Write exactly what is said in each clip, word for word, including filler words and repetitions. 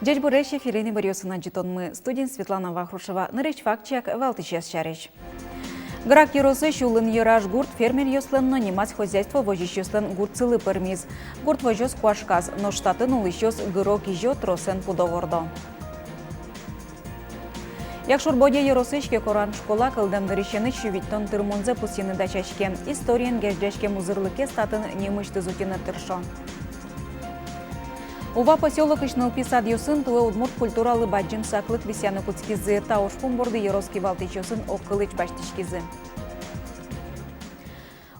Ӟечбуресь! Эфирын иворъёсын адӟытонмы, студиын Светлана Вахрушева. Нырысь вакчияк валтӥсез сярысь. Грах ёросысь Улын Йыраш гурт фермеръёслэн но нимаз хозяйство возисьёслэн гуртсылы пӧрмиз. Гурт возёс куашказ, нош татын улӥсьёс гыро-кизё, тросэн пудо вордо. Якшур-Бӧдья ёросысь Кекоран школа кылдэм дырысеныз сю витьтон тырмонзэ пусйыны дасяське. Историен герӟаськем узырлыкез татын нимысьтыз утьыны тыршо. Ува посёлокысь нылпи садъёсын туэ удмурт культуралы бадӟым саклык висъяны кутскизы. Та ужпум борды ёрос кивалтӥсьёсын огкылысь басьтӥськизы.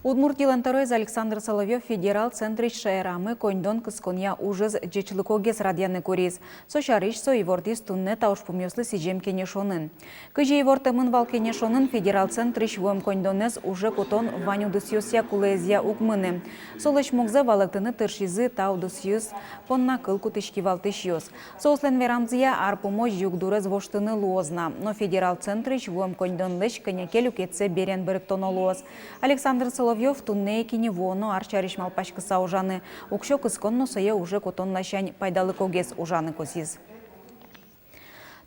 Удмуртилэн тӧроез Александр Соловьёв федерал центрысь шаерамы коньдон кысконъя ужез ӟечлыкогес радъяны куриз. Со сярысь со ивортӥз туннэ та ужпумъёслы сӥзем кенешонын. Кызьы ивортэмын вал кенешонын, федерал центрысь вуэм коньдонэз уже кутон вань удысъёсъя кулэезъя уг мыны. Солэсь мугзэ валэктыны тыршизы та удысъёс понна кыл кутӥсь кивалтӥсьёс. Соослэн верамзыя, ар пумозь югдурез воштыны луоз на, но федерал центрысь вуэм коньдонлэсь кӧня ке люкетсэ берен берыктоно луоз. Александр Соловьёв туннэ ик ини вуоно ар сярысь малпаськыса ужаны, уксё кыскон но сое уже кутон ласянь пайдалыкогес ужаны косӥз.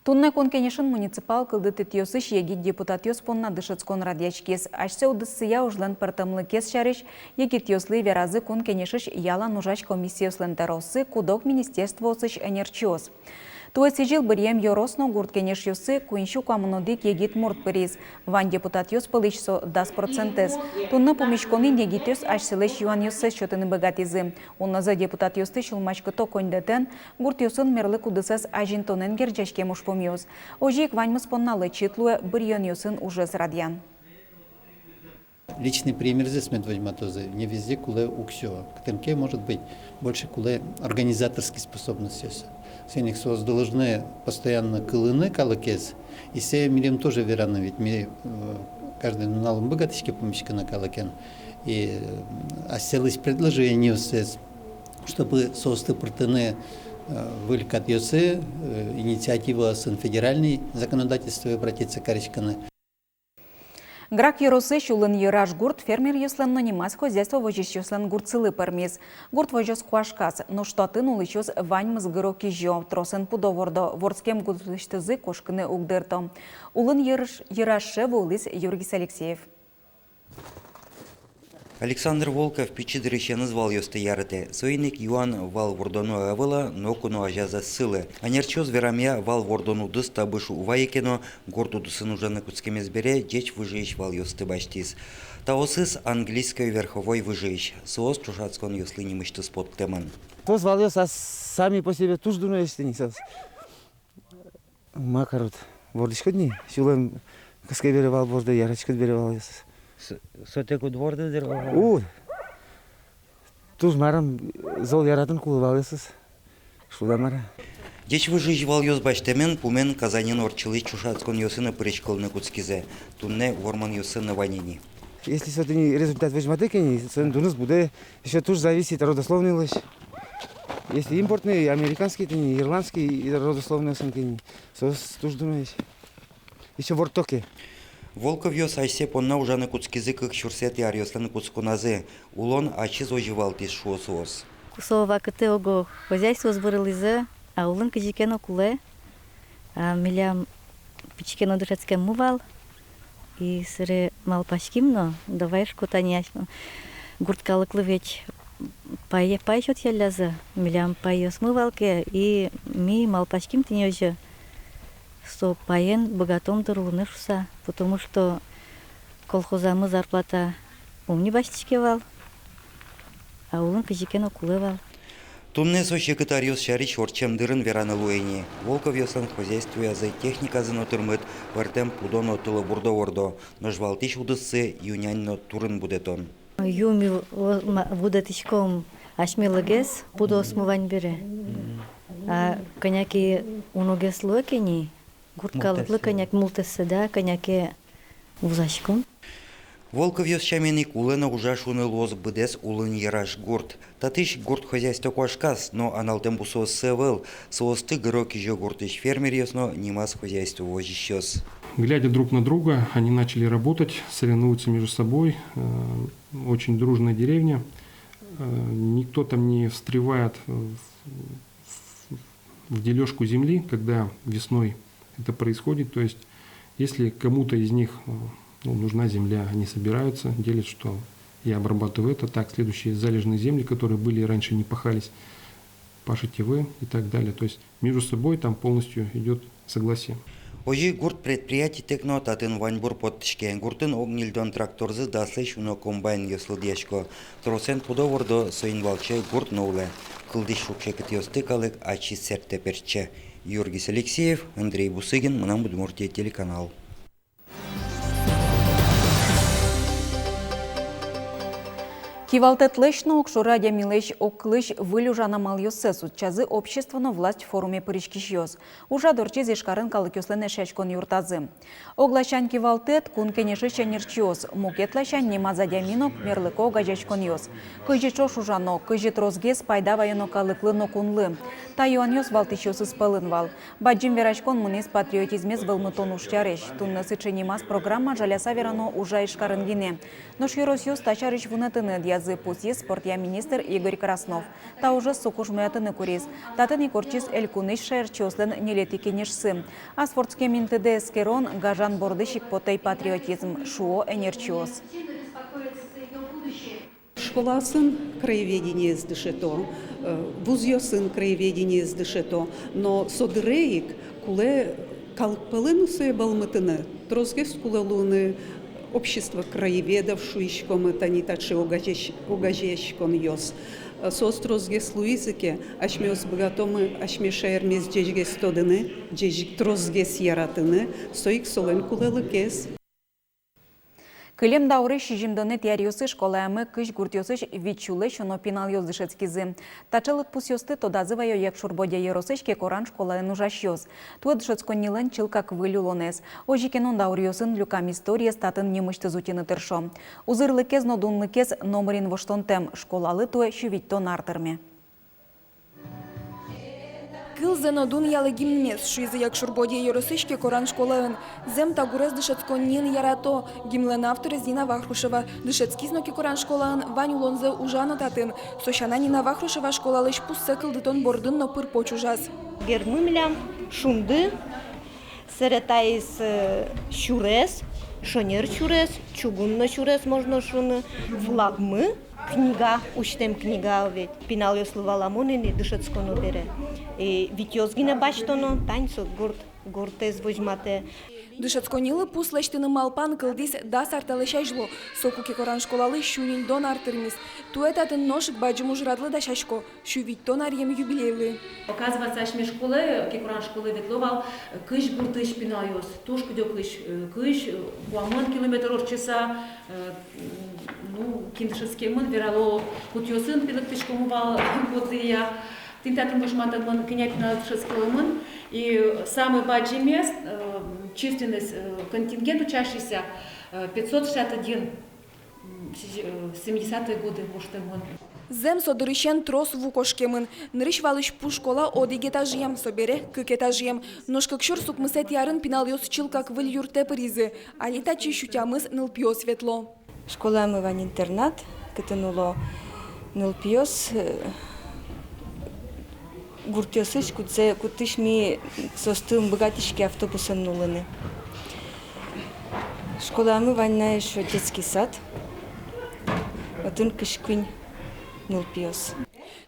Туннэ Кун Кенешын муниципал кылдытэтъёсысь егит депутатъёс понна дышетскон радъяськиз. Асьсэ удыссыя ужлэн пӧртэмлыкез сярысь егитъёслы веразы Кун Кенешысь ялан ужась комиссиослэн тӧрооссы, куд-ог министерствоосысь ӧнерчиос. Туэ сӥзьыл быръем ёрос но гурт кенешъёсы куинь сю куамын одӥг егит мурт пыриз. Вань депутатъёс пӧлысь со дас процентэз. Туннэ пумиськонын егитъёс асьсэлэсь юанъёссэс сётыны быгатӥзы. Унозэ депутатъёсты сюлмаськыто коньдэтэн, гуртъёсын мерлык удысэз азинтонэн герӟаськем ужпумъёс. Озьы ик ваньмыз понна лэчыт луэ быръёнъёсын ужез радъян. Личный примерзэс мед возьматозы, не везде кулэ уксё. Кытын ке, может быть, больше кулэ организаторской способностьёс. Соин ик соос должны постоянно кылыны калыкез. И сое милем тоже вераны, ведь ми, э, каждый нунал ум быгатӥське пумиськыны калыкен. И, э, асьсэлэсь предложениоссэс, чтобы соосты пыртыны, э, выль катъёсы, э, инициативаосын федеральной законодательствое обратиться кариськыны. Грах ёросысь Улын Йыраш гурт фермеръёслэн но нимаз хозяйство возисьёслэн гуртсылы пӧрмиз. Гурт возёс куашказ, нош татын улӥсьёс ваньмыз гыро-кизё, тросэн пудо вордо, вордскем гуртысьтызы кошкыны уг дырто. Улын Йыраш-, Йыраше вуылӥз Юргис Алексеев. Александр Волков пичи дырысеныз валъёсты яратэ. Соин ик юан вал вордоно ӧвӧл-а, ноку но азяз ӧз сылы. Ӧнерчиос верамъя, вал вордон удыс табыш уг вайы ке но, гурт удысын ужаны кутскемез бере ӟеч выжыысь валъёсты басьтӥз. Таосыз английской верховой выжыысь. Соос чошатсконъёслы нимысьтыз поттэмын. Соос валъёс ас-, сами по себе туж дуноесь тӥни соос. Ма карод, вордӥськод ни, сюлэм кыске бере вал вордо, яратӥськод бере валъёсыз. С-, сотэк уд вордо дыр, о? У, туж марым, зол яратыны кулэ валъёсыз. Шуда мар-а. Ӟеч выжыысь валъёс басьтэмен пумен Казаньын ортчылӥсь чошатсконъёсы но пыриськылыны кутскизы. Туннэ вормонъёссы но вань ини. Если со тӥни результат возьматэ ке ни, соин дуныз будэ, ещё туж зависит родословнойлэсь. Если импортный, американский, тӥни ирландский родословнойёсын ке ни, соос туж дуноесь. Ещё вордто ке. Волковъёс асьсэ понна ужаны кутскизы кык сюрсэтӥ аръёслэн кутсконазы. Улон ачиз озьы валтӥз, шуо соос. Со вакытэ ог-огез хозяйствоос вырылӥзы, а улын кызьы ке но кулэ, а милям пичи ке но дышетскеммы вал. И собере малпаським но, давай, шуко, тани асьме гурт калыклы ведь пае-, пай сётъяллязы, милям паёсмы вал ке, и ми малпаським тӥни озьы, со паен быгатом дыр улыны шуса, потому что колхозамы зарплата ум ни басьтӥське вал, а улын кызьы ке но кулэ вал. Туннэ со секыт аръёс сярысь ортчем дырын вераны луэ ини. Волковъёслэн хозяйствоязы техниказы но тырмыт, пӧртэм пудо но тылобурдо вордо, нош валтӥсь удыссы ю-нянь но турын будэтон. Ю ми в-, о, ма-, будэтӥськом асьмелыгес, пудоосмы вань бере. А кӧня ке уногес луэ ке ни, гурт калыклы кӧня ке, мултэссэ, да, кӧня ке вузаськом. Волковъёс сямен ик улэ но ужа шуыны луоз быдэс Улын Йыраш гурт. Татысь гурт хозяйство куашказ, но аналтэм бусыоссы ӧвӧл. Соосты гыро-кизё гуртысь фермеръёс но нимаз хозяйство возисьёс. Глядя друг на друга, они начали работать, соревнуются между собой. Э, очень дружная деревня. Э, никто там не встревает в, в, в делёжку земли, когда весной это происходит, то есть если кому-то из них, э, ну, нужна земля, они собираются, делят, что я обрабатываю это, так, следующие залежные земли, которые были раньше, не пахались, пашете вы и так далее. То есть между собой там полностью идёт согласие. Озьы гурт предприятитэк но татын ваньбур поттӥське. Гуртын ог ньыльдон тракторзы, даслэсь уно комбайнъёс лыдъясько. Тросэн пудо вордо, соин валче гурт но улэ. Кылдӥсь шуг-секытъёсты калык ачиз сэрттэ-пертче. Юргис Алексеев, Андрей Бусыгин, «Мынам Удмуртие» телеканал. Кивалтэтлэсь но огшоры адямилэсь огкылысь выль ужан амалъёссэс утчазы «Общество но власть» форуме пыриськисьёс. Ужрад ортчиз Ижкарын калыкъёслэн эшъяськон юртазы. Огло ласянь кивалтэт — Кун Кенешысь ӧнерчиос, мукет ласянь — нимаз адями но мерлыко огазеяськонъёс. Кызьы ӵош ужано, кызьы тросгес пайда ваёно калыклы но кунлы? Та юанъёс валтӥсьёсыз пӧлын вал. Бадӟым вераськон мынӥз патриотизмез вӧлмытон уж сярысь. Туннэ сыӵе нимаз программа, жаляса верано, ужа Ижкарын гинэ. Нош ёросъёс та сярысь вунэтыны ӧдъязы, пусйиз спортъя министр Игорь Краснов. Та ужез со кужмоятыны куриз. Татын ик ортчиз элькунысь шаерчиослэн ньылетӥ кенешсы. Ас вордскем интыдэ эскерон гажан бордысь ик потэ патриотизм, шуо ӧнерчиос. Школаосын краеведениез дышето, э, вузъёсын краеведениез дышето, но со дыре ик кулэ калык пӧлын сое вӧлмытыны, тросгес кулэ луыны общество краеведов, шуиськомы тани таӵе огазе-, огазеяськонъёс. Соос тросгес луизы ке, асьмеос быгатомы асьме шаермес ӟечгес тодыны, ӟеч-, тросгес яратыны, со ик солэн кулэлыкез. Кылем даурысь сизьымдонэтӥ аръёсы школаямы кызь гуртъёсысь вить сюлэсь уно пиналъёс дышетскизы. Таӵе лыдпусъёсты тодазы ваё Якшур-Бӧдья ёросысь Кекоран школаын ужасьёс. Туэ дышетсконнилэн чылкак выль улонэз. Озьы ке но, дауръёсын люкам историез татын нимысьтыз утьыны тыршо. Узырлыкез но дунлыкез номырин воштонтэм. Школалы туэ сю витьтон ар тырме. «Кылзэ но дунъялэ гимнмес», — шуизы Якшур-Бӧдья ёросысь Кекоран школаын. Зэм, та гурез дышетсконниын ярато. Гимнлэн авторез Нина Вахрушева. Дышетскиз но Кекоран школаын, вань улонзэ ужа но татын. Со сяна Нина Вахрушева школалэсь пуссэ кылдытон бордын но пыр-поч ужаз. Гербмы милям шунды, сэре таиз, э, сюрес, шонер сюрес, чугунной сюрес, можно шуыны, флагмы, книга, усьтэм книга ведь. Пиналъёслы валамон ини дышетсконо бере. И витьёс гинэ басьтоно, тань со гурт, гуртэз возьматэ. Дышетсконнилы пус лэсьтыны малпан кылдӥз дас ар талэсь азьло. Соку Кекоран школалы сю ньыльдон ар тырмиз. Туэ татын нош ик бадӟым ужрадлы дасясько. Сю витьтон аръем юбилейлы. Оказывается, асьме школае, Кекоран школае ветло вал, э, кызь гуртысь пиналъёс, туж кыдёкысь, э, кызь, э, куамын километр ортчыса, э, ну, кин дышетскемын, верало, кутъёсын пилыктӥськомы вал, кудзыя. Тӥни татын возьматэмын, кӧня пинал дышетскемын, и самый бадӟымез, э, численность, э, контингент учащихся, э, пятьсот шестьдесят один. М, сизь-, э, семидесятые годы воштэмын. Зэм, со дырысен трос ву кошкемын. Нырысь валысь пу школа одӥг этажъем, собере кык этажъем. Нош кык сюрс укмысэтӥ арын пиналъёс чылкак выль юртэ пыризы. Али татчы сю тямыс нылпиос ветло. Школаямы вань интернат, кытын уло нылпиос, э, гуртъёсысь, кудзэ, кудысь ми соосты ум быгатӥське автобусэн нуллыны. Школаямы вань на ещё детский сад, отын кызь куинь нылпиос.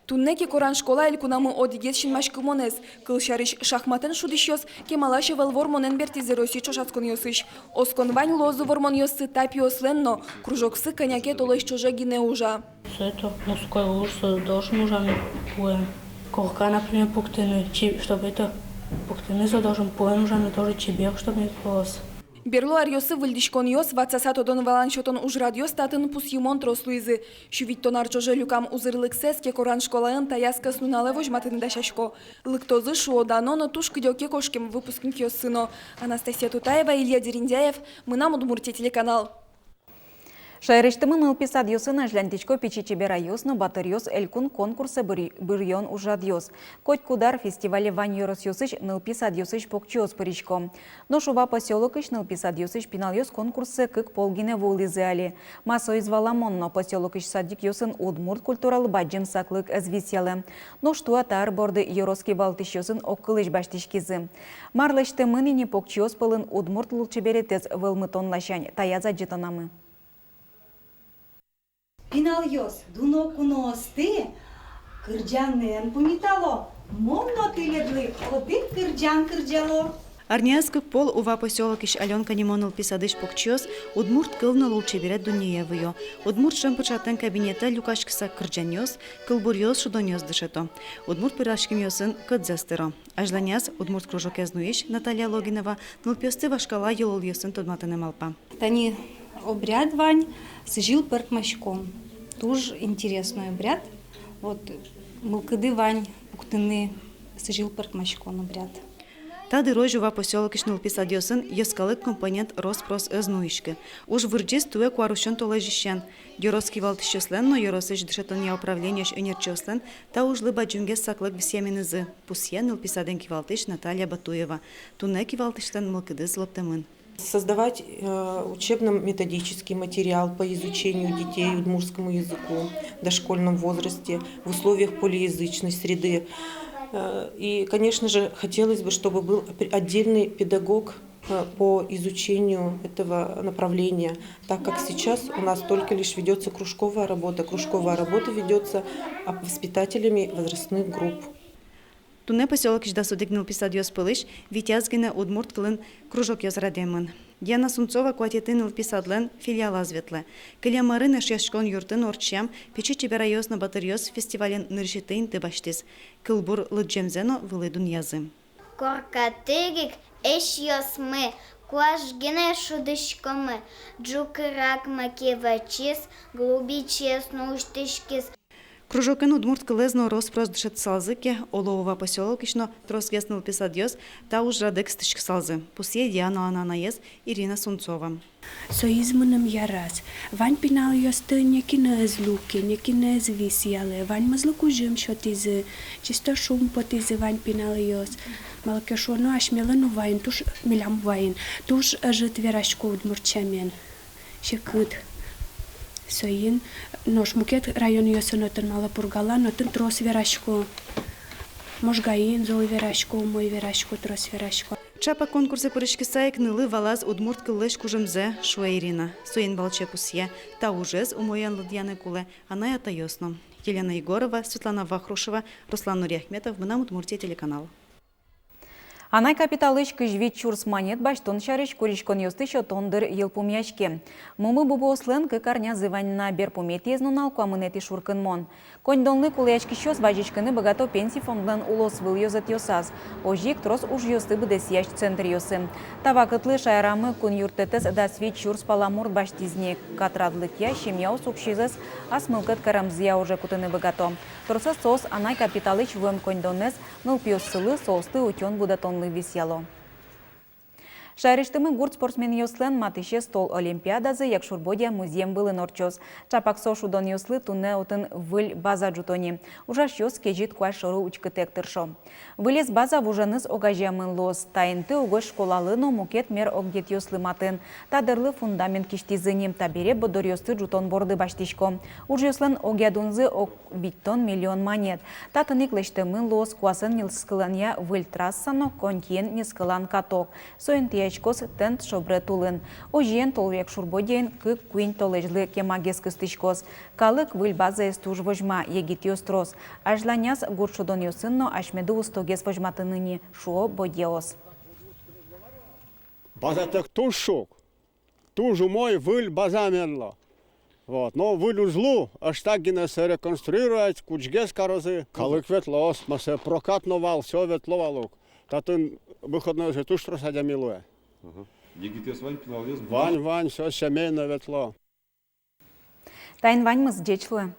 Туннэ Кекоран школа элькунамы одӥгез синмаськымонэз. Кылсярысь, шахматэн шудӥсьёс кемалась ӧвӧл вормонэн бертӥзы Россия ӵошатсконъёсысь. Оскон вань луозы вормонъёссы та пиослэн но, кружоксы кӧня ке толэзь ӵоже гинэ ужа. Со это мужской уж, со должен ужаны пуэн. Корка, например, пуктыны, чи-, чтобы это пуктыны, со должен пуэн ужаны тоже чебер, чтобы не пуос. Берло аръёсы выльдӥськонъёс, ватсаса тодон-валан сётон ужрадъёс татын пусйымон трос луизы. Сю витьтон ар ӵоже люкам узырлыксэс Кекоран школаын таяз кӧснуналэ возьматыны дасясько. Лыктозы, шуо, дано но туж кыдёке кошкем выпускникъёссы но. Анастасия Тутаева, Илья Дерендяев, «Мынам Удмуртие» телеканал. Шаерысьтымы нылпи садъёсын азьланьтӥсько «Пичи чеберайёс но батыръёс» элькун конкурсэ быръ-, быръён ужрадъёс. Котькуд ар фестивале вань ёросъёсысь нылпи садъёсысь покчиос пырисько. Нош Ува посёлокысь нылпи садъёсысь пиналъёс конкурсэ кык пол гинэ вуылӥзы али. Ма соиз валамон но, посёлокысь садикъёсын удмурт культуралы бадӟым саклык ӧз висъялэ. Нош туэ та ар борды ёрос кивалтӥсьёсын огкылысь басьтӥськизы. Мар лэсьтэмын ини покчиос пӧлын удмурт лулчеберетэз вӧлмытон ласянь, таяз адӟытонамы. Пиналъёс, дуно куноосты кырӟанэн пумитало, мон но тӥледлы одӥг кырӟан кырӟало. Арняяз кык пол Ува посёлокысь Алёнка нимо нылпи садысь покчиос удмурт кыл но лулчеберет дуннее выё. Удмурт шӧмпотчатэм кабинетэ люкаськыса кырӟанъёс, кылбуръёс, шудонъёс дышето. Удмурт пыраськемъёсын кӧтзэс тыро. Азьланяз удмурт кружокез нуись Наталья Логинова нылпиосты вашкала йылолъёсын тодматыны малпа. Тани обряд вань, сӥзьыл пӧртмаськон. Туж интересной обряд. Вот, мылкыды вань пуктыны сӥзьыл пӧртмаськон обряд. Та дырозь Ува посёлокысь нылпи садъёсын йӧскалык компонент рос-прос ӧз нуиськы. Уж вырӟиз туэ куарусён толэзьысен. Ёрос кивалтӥсьёслэн но ёросысь дышетонъя управлениысь ӧнерчиослэн та ужлы бадӟымгес саклык висъяменызы, пусъе нылпи садэн кивалтӥсь Наталья Батуева. Туннэ кивалтӥсьлэн мылкыдыз лӧптэмын. Создавать, э, учебно-методический материал по изучению детей удмуртскому языку в дошкольном возрасте в условиях полиязычной среды. Э, и, конечно же, хотелось бы, чтобы был опре-, отдельный педагог, э, по изучению этого направления, так как сейчас у нас только лишь ведётся кружковая работа. Кружковая работа ведётся, а, воспитателями возрастных групп. Туннэ посёлокысь дас одӥг нылпи садъёс пӧлысь витяз гинэ удмурт кылын кружокъёс радъямын. Диана Сунцова куатетӥ нылпи садлэн филиалаз ветлэ. Кылем арын Эшъяськон юртын ортчем «Пичи чеберайёс но батыръёс» фестивален нырысетӥ инты басьтӥз. Кылбур лыдӟемзэ но вылӥ дунъязы. Коркатӥг ик эшъёсмы, куашт гинэ шудӥськомы, ӝукыракмы ке вачиз, глубичиез но усьтӥськиз. Кружокын удмурт кылэз но рос-прос дышетысалзы ке, оло, Ува посёлокысь но тросгес нылпи садъёс та ужрадэ кыстӥськысалзы, пусъе Дианалэн анаез Ирина Сунцова. Соиз мыным яраз. Вань пиналъёсты нокин но ӧз люке, нокин но ӧз висъялэ, ваньмызлы кузьым сётӥзы, чисто шумпотӥзы вань пиналъёс. Малы ке шуоно, асьмелэн Уваын туж, милям Уваын туж ӧжыт верасько удмурт сямен. Секыт. Соин, нош мукет районъёсын отын, малы Пургалан отын трос верасько. Можгаын зол верасько, умой верасько, трос верасько. Чапак конкурсэ пыриськыса ик нылы валаз удмурт кыллэсь кужымзэ, шуэ Ирина. Соин валче пусъе: та ужез умоен лыдъяны кулэ анай-атайёс но. Елена Егорова, Светлана Вахрушева, Руслан Нуриахметов, «Мынам Удмуртие» телеканал. Анай капиталысь кызь вить сюрс манет басьтон сярысь куриськонъёсты сётон дыр йылпумъяське. Мумы-бубыослэн кык арнязы вань на: берпуметӥез нунал, куамынэтӥ шуркынмон. Коньдонлы кулэяськисьёс вазиськыны быгато Пенси фондлэн улосвыл ёзэтъёсаз, озьы ик трос ужъёсты быдэсъясь центръёсы. Та вакытлы шаерамы кун юрттэтысь дас вить сюрс пала мурт басьтӥз ни. Катрадлыкъя семьяос уксёзэс ас мылкыд каремзыя уже кутыны быгато. Тросэз соос анай капиталысь вуэм коньдонэз нылпиоссылы, соосты утён-будэтонлы висъяло. Шаерысьтымы гурт спортсменъёслэн матысез тол олимпиадазы Якшур-Бӧдья музъем вылын ортчоз. Чапак со шудонъёслы туннэ отын выль база ӝуто ни. Ужасьёс кезьыт куазь шоры учкытэк тыршо. Вылез база вуженыз огазеямын луоз. Та инты угось школалы но мукет мер огъетъёслы матын. Та дырлы фундамент кисьтӥзы ни, табере борддоръёсты ӝутон борды басьтӥсько. Ужъёслэн огъя дунзы ог витьтон миллион манет. Татын ик лэсьтэмын луоз куасэн нискыланъя выль трасса но конькиен нискылан каток. Со интыяськоз тент шобрет улын. Озьыен, тол Якшур-Бӧдьяын кык-куинь толэзьлы кемагес кыстӥськоз. Калык выль базаез туж возьма, егитъёс трос. Азьланяз гурт шудонъёсын но асьмеды устогес возьматыны ни, шуо бӧдьяос. Базатэк туж шуг. Туж умой выль база мед луоз. Вот. Но выль уз лу, ӧжытак гинэ сое реконструировать, кудӥгес карозы. Калык ветлоз, ма сое прокат но вал, всё ветло вал ук. Татын выходнойёсы туж трос адями луэ. Мгм. Егитъёс вань, пиналъёс вань. Вань, вань, всё семейно ветло. Таин ваньмыз, ӟеч луэ.